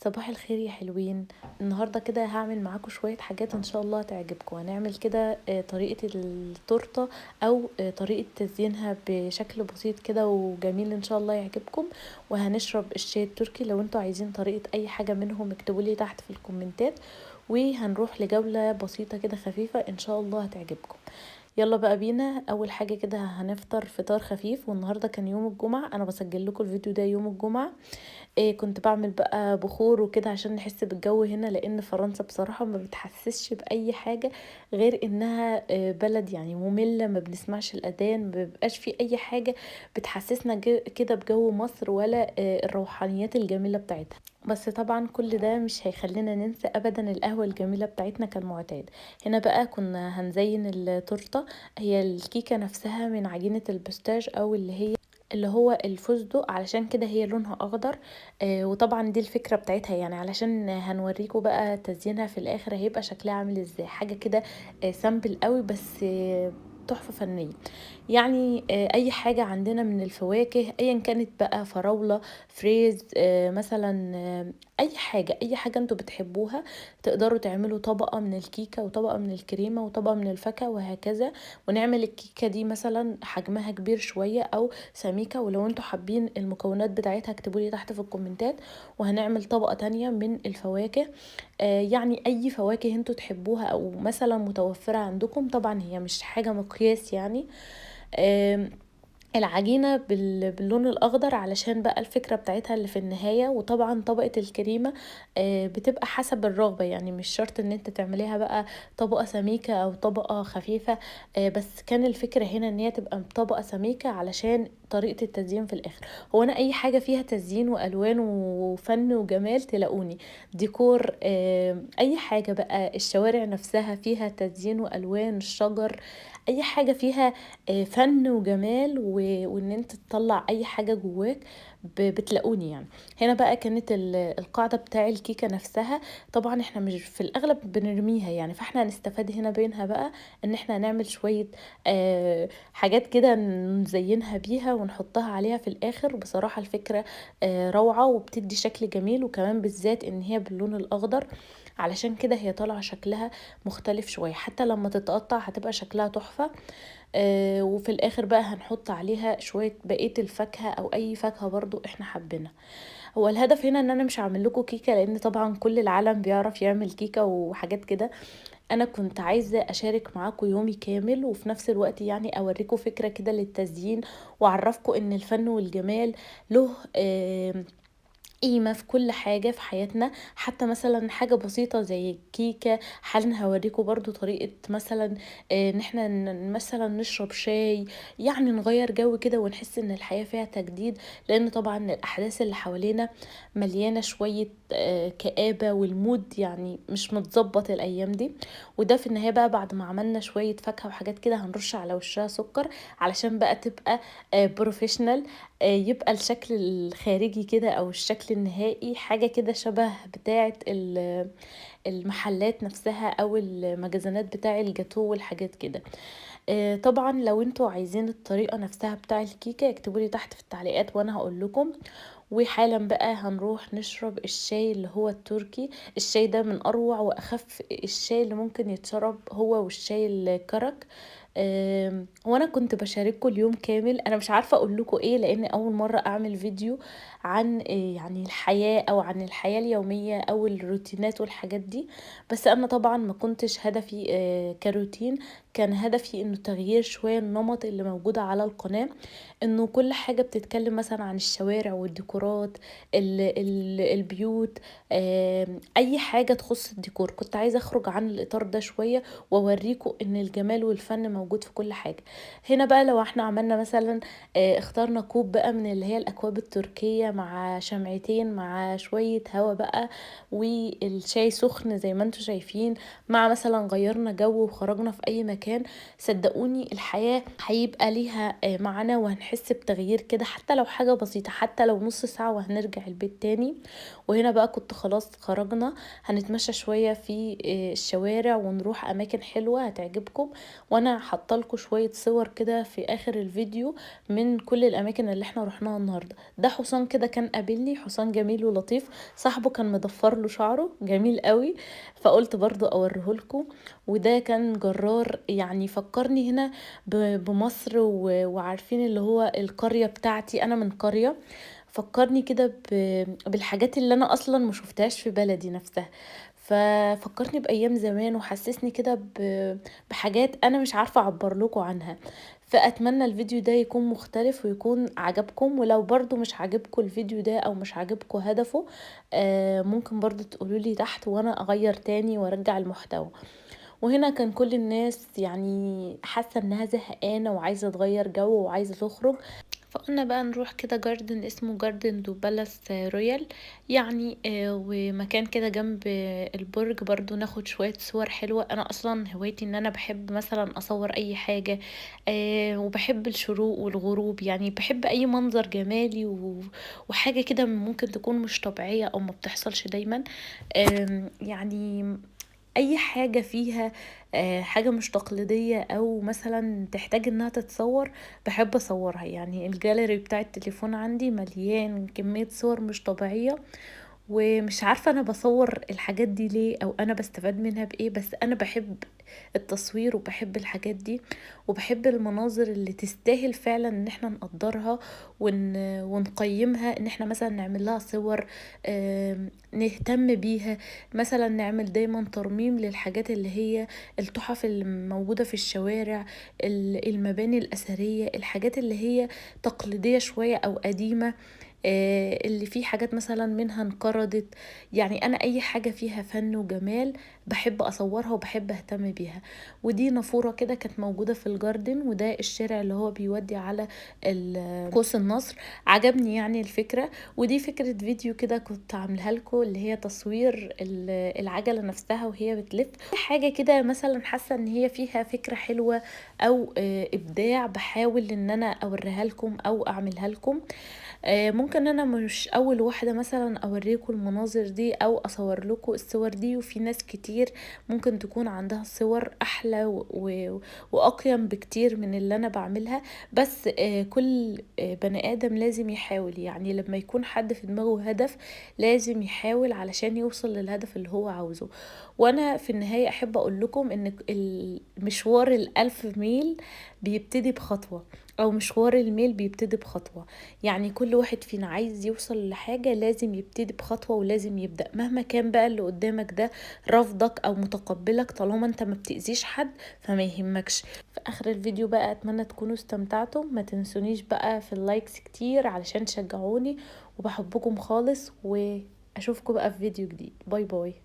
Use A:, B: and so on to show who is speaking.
A: صباح الخير يا حلوين. النهارده كده هعمل معاكم شوية حاجات ان شاء الله تعجبكم. هنعمل كده طريقه التورتة او طريقه تزيينها بشكل بسيط كده وجميل ان شاء الله يعجبكم. وهنشرب الشاي التركي. لو انتوا عايزين طريقه اي حاجة منهم اكتبوا لي تحت في الكومنتات. وهنروح لجوله بسيطة كده خفيفة ان شاء الله هتعجبكم. يلا بقى بينا. اول حاجة كده هنفطر فطار خفيف، والنهارده كان يوم الجمعة، انا بسجل لكم الفيديو ده يوم الجمعة. كنت بعمل بقى بخور وكده عشان نحس بالجو هنا، لان فرنسا بصراحة ما بتحسسش باي حاجة غير انها بلد يعني مملة، ما بنسمعش الاذان، ما بيبقاش في اي حاجة بتحسسنا كده بجو مصر ولا الروحانيات الجميلة بتاعتها. بس طبعا كل ده مش هيخلينا ننسى ابدا القهوة الجميلة بتاعتنا كالمعتاد. هنا بقى كنا هنزين التورتة، هي الكيكه نفسها من عجينه ال pistache او اللي هو الفستق، علشان كده هي لونها اخضر. وطبعا دي الفكرة بتاعتها، يعني علشان هنوريكم بقى تزيينها في الاخر هيبقى شكلها عامل ازاي. حاجة كده simple قوي بس تحفة فنية. يعني اي حاجة عندنا من الفواكه ايا كانت بقى، فراوله، فريز، مثلا، اي حاجة انتوا بتحبوها تقدروا تعملوا طبقه من الكيكه وطبقه من الكريمة وطبقه من الفاكهة وهكذا. ونعمل الكيكه دي مثلا حجمها كبير شوية او سميكة، ولو انتوا حابين المكونات بتاعتها اكتبوا لي تحت في الكومنتات. وهنعمل طبقه تانية من الفواكه، يعني اي فواكه انتوا تحبوها او مثلا متوفرة عندكم، طبعا هي مش حاجة مقياس يعني. العجينة باللون الأخضر علشان بقى الفكرة بتاعتها اللي في النهاية. وطبعا طبقة الكريمة بتبقى حسب الرغبة، يعني مش شرط ان انت تعمليها بقى طبقة سميكة او طبقة خفيفة، بس كان الفكرة هنا ان هي تبقى طبقة سميكة علشان طريقة التزيين في الآخر. هو انا اي حاجة فيها تزيين والوان وفن وجمال تلاقوني ديكور، اي حاجة بقى، الشوارع نفسها فيها تزيين والوان، الشجر، اي حاجة فيها فن وجمال وان انت تطلع اي حاجة جواك بتلاقوني يعني. هنا بقى كانت القاعدة بتاع الكيكة نفسها، طبعا احنا مش في الاغلب بنرميها يعني، فاحنا هنستفاد هنا بينها بقى ان احنا هنعمل شوية حاجات كده نزينها بيها ونحطها عليها في الاخر. بصراحة الفكرة روعة وبتدي شكل جميل، وكمان بالذات ان هي باللون الاخضر، علشان كده هي طالعة شكلها مختلف شوية، حتى لما تتقطع هتبقى شكلها تحفة. وفي الاخر بقى هنحط عليها شوية بقية الفاكهة او اي فاكهة برضو احنا حابينها. هو الهدف هنا ان انا مش هعمل لكم كيكة، لان طبعا كل العالم بيعرف يعمل كيكة وحاجات كده. انا كنت عايزة اشارك معاكم يومي كامل، وفي نفس الوقت يعني اوريكم فكرة كده للتزيين، واعرفكم ان الفن والجمال له قيمة في كل حاجة في حياتنا. حتى مثلا حاجة بسيطة زي الكيكة، حالا هوريكم برضو طريقة مثلا، ان احنا مثلا نشرب شاي، يعني نغير جو كده ونحس ان الحياة فيها تجديد، لان طبعا الاحداث اللي حوالينا مليانة شوية كآبة، والمود يعني مش متظبط الايام دي. وده في النهاية بقى بعد ما عملنا شوية فاكهة وحاجات كده هنرش على وشها سكر علشان بقى تبقى professional، يبقى الشكل الخارجي كده او الشكل النهائي حاجة كده شبه بتاعة المحلات نفسها او المجازنات بتاع الجاتو والحاجات كده. طبعا لو انتوا عايزين الطريقة نفسها بتاع الكيكة اكتبوا لي تحت في التعليقات وانا هقول لكم. وحالا بقى هنروح نشرب الشاي اللي هو التركي. الشاي ده من اروع واخف الشاي اللي ممكن يتشرب، هو والشاي الكرك. وانا كنت بشارككم اليوم كامل، انا مش عارفة اقول لكم ايه لان اول مرة اعمل فيديو عن يعني الحياة او عن الحياة اليومية او الروتينات والحاجات دي. بس انا طبعا ما كنتش هدفي كروتين، كان هدفي انه تغيير شوية النمط اللي موجود على القناة، انه كل حاجة بتتكلم مثلا عن الشوارع والديكورات، البيوت، اي حاجة تخص الديكور. كنت عايزة اخرج عن الاطار ده شوية واوريكم ان الجمال والفن موجود في كل حاجة. هنا بقى لو احنا عملنا مثلا، اخترنا كوب بقى من اللي هي الاكواب التركية مع شمعتين مع شوية هوا بقى والشاي سخن زي ما انتم شايفين، مع مثلا غيرنا جو وخرجنا في اي مكان مكان، صدقوني الحياة هيبقى ليها معنى، وهنحس بتغيير كده حتى لو حاجة بسيطة، حتى لو نص ساعة وهنرجع البيت تاني. وهنا بقى كنت خلاص خرجنا، هنتمشى شوية في الشوارع ونروح أماكن حلوة هتعجبكم، وأنا حاطة لكم شوية صور كده في آخر الفيديو من كل الأماكن اللي احنا رحناها النهاردة. ده حصان كده كان قابلني، حصان جميل ولطيف، صاحبه كان مضفر له شعره جميل قوي، فقلت برضو اوريهولكم. وده كان جرار، يعني فكرني هنا بمصر وعارفين اللي هو القرية بتاعتي، انا من قرية، فكرني كده بالحاجات اللي انا اصلا ما شفتهاش في بلدي نفسها، ففكرني بايام زمان وحسسني كده بحاجات انا مش عارفة اعبر لكم عنها. فاتمنى الفيديو ده يكون مختلف ويكون عجبكم، ولو برضو مش عاجبكم الفيديو ده او مش عاجبكم هدفه، ممكن برضو تقولوا لي تحت وانا اغير تاني وارجع المحتوى. وهنا كان كل الناس حاسه انها زهقانه وعايزه تغير جو وعايزه تخرج، فقلنا بقى نروح كده garden اسمه Jardin du Palais Royal، ومكان كده جنب البرج برضو ناخد شوية صور حلوة. انا اصلا هوايتي ان انا بحب مثلا اصور اي حاجة، وبحب الشروق والغروب، بحب اي منظر جمالي وحاجة كده ممكن تكون مش طبيعية او ما بتحصلش دايما، اي حاجة فيها، حاجة مش تقليدية او مثلا تحتاج انها تتصور بحب اصورها. الجاليري بتاع التليفون عندي مليان كمية صور مش طبيعية، ومش عارفة انا بصور الحاجات دي ليه او انا بستفاد منها بايه، بس انا بحب التصوير وبحب الحاجات دي وبحب المناظر اللي تستاهل فعلا ان احنا نقدرها ونقيمها، ان احنا مثلا نعمل لها صور، نهتم بيها، مثلا نعمل دايما ترميم للحاجات اللي هي التحف اللي موجودة في الشوارع، المباني الأثرية، الحاجات اللي هي تقليدية شوية أو قديمة، اللي فيه حاجات مثلا منها انقرضت. أنا أي حاجة فيها فن وجمال بحب أصورها وبحب أهتم بيها. ودي نافورة كده كانت موجودة في الجاردن، وده الشارع اللي هو بيودي على قوس النصر. عجبني الفكرة، ودي فكرة فيديو كده كنت عاملها لكم اللي هي تصوير العجلة نفسها وهي بتلف، حاجة كده مثلا حاسة إن هي فيها فكرة حلوة أو، إبداع، بحاول إن أنا أوريها لكم أو أعملها لكم. ممكن انا مش اول واحدة مثلا اوريكم المناظر دي او اصور لكم الصور دي، وفي ناس كتير ممكن تكون عندها صور احلى واقيم بكتير من اللي انا بعملها، بس كل بني ادم لازم يحاول. لما يكون حد في دماغه هدف لازم يحاول علشان يوصل للهدف اللي هو عاوزه. وانا في النهاية احب اقول لكم ان المشوار ال1000 ميل بيبتدي بخطوة، او مشوار الميل بيبتدي بخطوة. كل واحد فينا عايز يوصل لحاجة لازم يبتدي بخطوة ولازم يبدأ، مهما كان بقى اللي قدامك ده رافضك او متقبلك، طالما انت ما بتأذيش حد فما يهمكش. في اخر الفيديو بقى اتمنى تكونوا استمتعتم، ما تنسونيش بقى في اللايكس كتير علشان تشجعوني، وبحبكم خالص، واشوفكم بقى في فيديو جديد. bye bye.